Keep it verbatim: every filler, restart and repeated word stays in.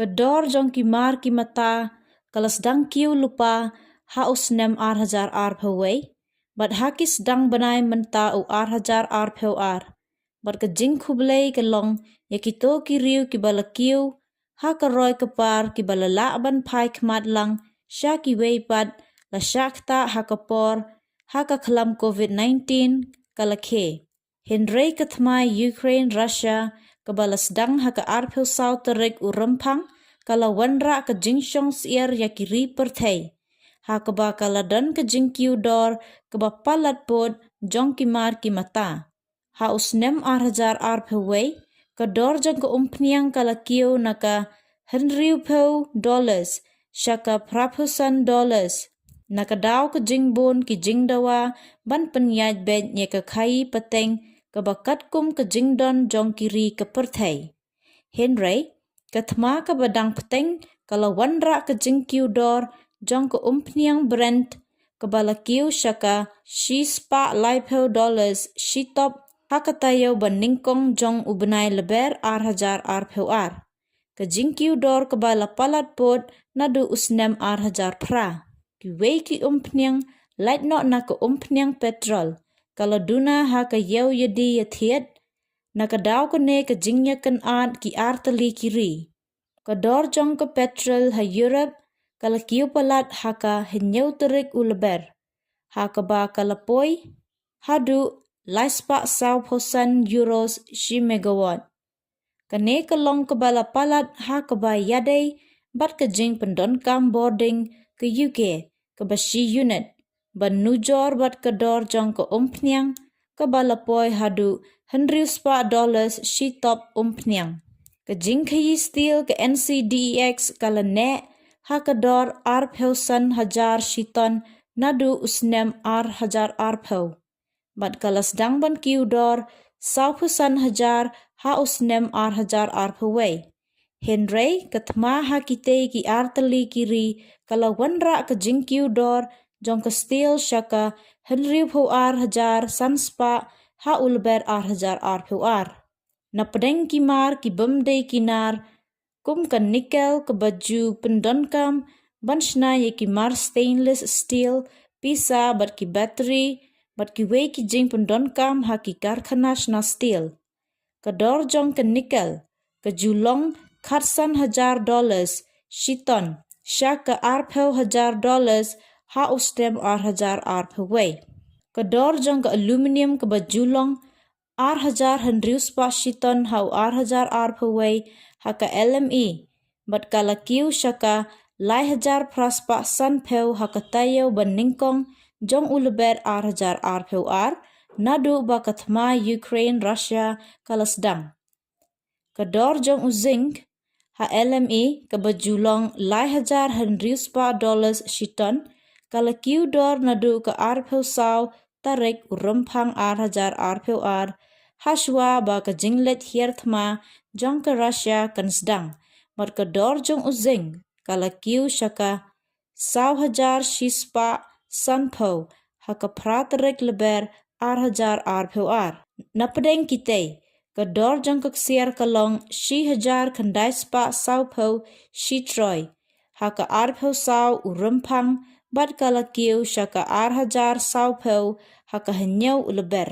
Dor jong ki mar ki mata ka la sdang kiew lypa ha u snem ar hajar arphew wei bad ha ki sdang bnai mynta u ar hajar arphew ar. Bad ka jingkhublei ka long ïa kito ki riew kiba la kiew ha ka roi ka par kiba la lah ban phai khmat lang sha kiwei pat, la shah ktah ha ka por ha ka khlam covid nineteen ka la khie. Hynrei ka thma Ukraine Russia kaba la sdang ha ka arphew saw tarik u Rymphang ka la wanrah ka jingshong syiar ïa ki ri pyrthei, ha kaba ka la don ka jingkiew dor kaba palat bud jong ki mar ki mata. Ha u snem ar hajar arphew wei, ka dor jong ka umphniang ka la kiew na ka hynriewphew dollars sha ka phraphew san dollars, na ka daw ka jingbun ki jingdawa ban pynïaid beit ïa ka khaii pateng kaba katkum ka jingdon jong ki ri ka pyrthei. Hynrei ka thma kaba dang pateng ka la wanrah ka jingkiew dor jong ka umphniang Brent kaba la kiew sha ka shispah laiphew dollars shitop ha ka taïew ba nyngkong jong u bnai Lber ar hajar arphew ar. Ka jingkiew dor kaba la palat bud naduh u snem ar hajar phra. Kiwei ki umphniang, lait noh na ka umphniang petrol, ka la duna ha ka ïew ïadi ïathied, na ka daw kane ka jingïakynad ki artylli ki ri. Ka dor jong ka petrol ha Europe ka la kiew palat ha ka hynñiew tarik u Lber, ha kaba ka la poi haduh laispah sawphew san euros shi megawatt. Kane ka long kaba la palat ha kaba ïadei bad ka jingpyndonkam bording ka U K kaba shi unit, ban nujor bad ka dor jong ka umphniang kaba la poi haduh hynriewspah dollars shitop umphniang. Ka jingkhaii steel ka N C D E X ka la neh ha ka dor arphew san hajar shiton naduh u snem ar hajar arphew. Bad ka la sdang ban kiew dor sawphew san hajar ha u snem ar hajar arphew wei. Hynrei ka thma ha kitei ki artylli ki ri ka la wanrah ka jingkiew dor jong ka steel sha ka hynriewphew ar hajar sanspah ha u Lber ar hajar arphew ar. Na pdeng ki mar ki bym dei ki nar, kum ka nickel kaba ju pyndonkam ban shna ïa ki mar stainless steel, pisa bad ki battery, bad kiwei ki jingpyndonkam ha ki karkhana shna steel. Ka dor jong ka nickel ka ju long khatsan hajar dollars shiton sha ka arphew hajar dollars ha u snem ar hajar arphew wei. Ka dor jong ka aluminium kaba ju long ar hajar hynriewspah shiton ha u ar hajar arphew wei ha ka L M E, bad ka la kiew sha ka lai hajar phraspah sanphew ha ka taïew ba nyngkong jong u Lber ar hajar arphew ar, naduh ba ka thma Ukraine Russia ka la sdang. Ka dor jong u zinc ha L M E kaba ju long lai hajar hynriewspah dollars shiton, ka la kiew dor naduh ka arphew saw tarik u Rymphang ar hajar arphew ar, hashwa ba ka jingleit hiar thma jong ka Russia kan sdang, bad ka dor jong u zinc ka la kiew sha ka saw hajar shispah sanphew ha ka phra tarik Lber ar hajar arphew ar. Na pdeng kitei, ka dor jong ka ksiar ka long shi hajar khyndaispah sawphew shi troy ha ka arphew saw u Rymphang, bad ka la kiew sha ka ar hajar sawphew ha ka hynñiew u Lber.